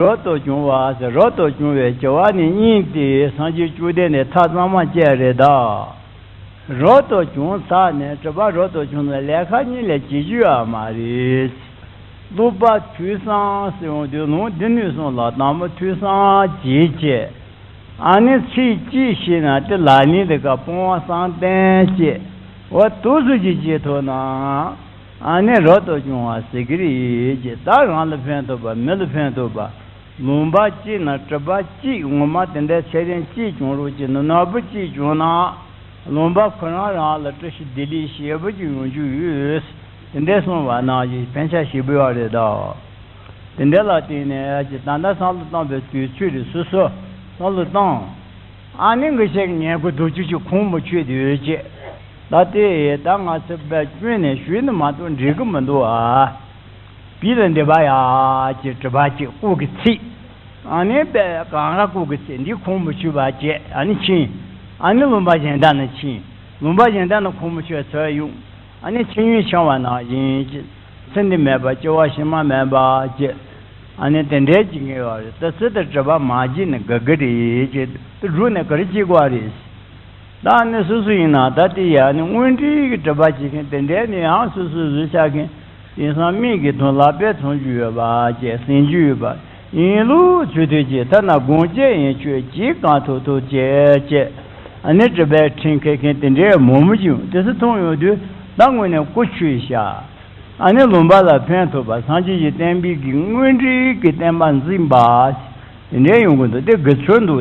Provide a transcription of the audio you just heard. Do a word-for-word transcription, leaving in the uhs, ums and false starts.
རབ་ཏུ་བྱུང་བ་ཟེར། རབ་ཏུ་བྱུང་བའི་བྱ་བ་ནི་གཉིས་ཏེ། སངས་རྒྱས་བཅོམ་ལྡན་འདས་ཐབས་གཙང་མ་སྤྱད་རེད་ད། རབ་ཏུ་བྱུང་ཚར་ནས་གྲུབ་པ་རབ་ཏུ་བྱུང་ནས་ལས་ཀ་གཉིས་ལས་བྱེད་རྒྱུ་ཡོད་མ་རེད། སློབ་པ་ཐོས་བསམ་ཟེར་ཡོང་དུས་ལུང་སྡེ་སྣོད་གསུམ་ལ་དང་པོ་ཐོས་བསམ་བྱེད་ཅེས། ཨ་ནི་ཚིག་གཅིག་ཤེས་ན་དེ་ལག་ལེན་དེ་ཀ་སྤོང་བ་བསམ་གཏན་བྱེད། འོ་དུས་སུ་ཅིག་བྱེད་ཐུབ་ན། ཨ་ནི་རབ་ཏུ་བྱུང་བ་ཟེར་གི་རེད་ཅེས། ད་རང་ལ་ཕན་ཐོགས་པ་མི་ལ་ཕན་ཐོགས་པ། ལུང་པ་གཅིག་ན་གྲུབ་པ་གཅིག་ངོ་མ་དེ་འདྲའི་ཚད་ལྡན་གཅིག་བྱུང་རོགས་ཅེས་ན་ནོར་བུ་གཅིག་བྱུང་ན། ལུང་པ་ཁོ་རང་རང་ལ་བཀྲ་ཤིས་བདེ་ལེགས་ཞེ་པོ་ཅིག་ཡོང་རྒྱུ་ཡོད། དེ་འདྲའི་གསུངས་པ་ནང་བཞིན་ཕན་ཆ་ཞེ་པོ་ཡོད་རེད་ད། དེ་འདྲ་ལ་བརྟེན་ནས་ཀྱི་ད་ལྟ་བསམ་བློ་བཏང་བའི་དུས་ཚོད་རེད། སོ་སོ་བསམ་བློ་བཏང་། ཨ་ནི་འགའ་ཤས་ངན་པ་རྡོ་རྗེ་ཅིག་ཁུངས་མི་ཆོད་དེ་ཡོད་ཅེས། ད་དེ་ད་ང་ཚོ་དཔེ་སྐྱོན་ནས་ཞུས་ནི་མ་གཏོགས་འགྲིག་གི་མི་འདུག་ཨ། བི་ལ་འདི་པ་ཡ་ཅེས་གྲུབ་པ་ཅིག་སྐུ་གི་ཚིག་ཨ་ནི་དཔེ་གང་ག་སྐུ་གི་ཚིག་འདི་ཁུངས་མི་ཆོད་པ་ཅེས་ཨ་ནི་ཕྱིན། ཨ་ནི་ལུང་པ་གཞན་དག་ན་ཕྱིན། ལུང་པ་གཞན་དག་ན་ཁུངས་མི་ཆོད་ཚོད་ཡོང་། ཨ་ནི་ཕྱི་ཉིན་འཆང་བ་ནང་བཞིན་ཅེས། ཚེ་འདི་མེད་པ་སྐྱེ་བ་ཕྱི་མ་མེད་པ་ཅེས། ཨ་ནི་དེ་འདྲའི་ཅིག་ངེས་པ་རེད། ད་ཚེ་འདི་གྲུབ་པ་མ་བརྗེད་ནས་དགའ་གི་རེད་ཅེས། དེ་སྒྲུབ་ནས་ག་རེ་བྱེད་དགོས་རེད། ད་ནི་སོ་སོ་ཡིན་ན་ད་དེ་ཡ་ནི་དངོས་འབྲེལ་གྱི་གྲུབ་པ་བྱེད་མཁན་དེ་འདྲའི་ནི་ཡང་སོ་སོའི་བཟོས་ཆགས་མཁན། དེང་སང་མིག་གིས་མཐོང་ལག་པས་མཐོང་རྒྱུ་ཡོད་པ་བཅས་ཟིན་རྒྱུ་ཡོད་པ་ཡིན་ལུགས་ཚུལ་དུ་བྱེད་ཐ་ན་སྒོམ་བྱེད་ཡིན་ཆོས་ཅིག་གང་ཐུབ་ཐུབ་བྱེད་ཅེས། ཨ་ནི་གྲུབ་པའི་ཕྲིན་ཁེགས་མཁན་དེ་འདྲའི་མང་པོ་ཅིག་ཡོང་དེ་ཚོ་མཐོང་ཡོང་དུས་ད་དངོས་གནས་ཀུ་ཆུད་བཞག་ཨ་ནི་ལུང་པ་ལ་ཕན་ཐོགས་པ་སངས་རྒྱས་ཀྱི་བསྟན་པའི་གི་དངོས་འབྲེལ་གྱི་བསྟན་པ་འཛིན་པ། དེ་འདྲའི་ཡོང་གི་འདུག་དེ་དགེ་ཚུལ་འདུག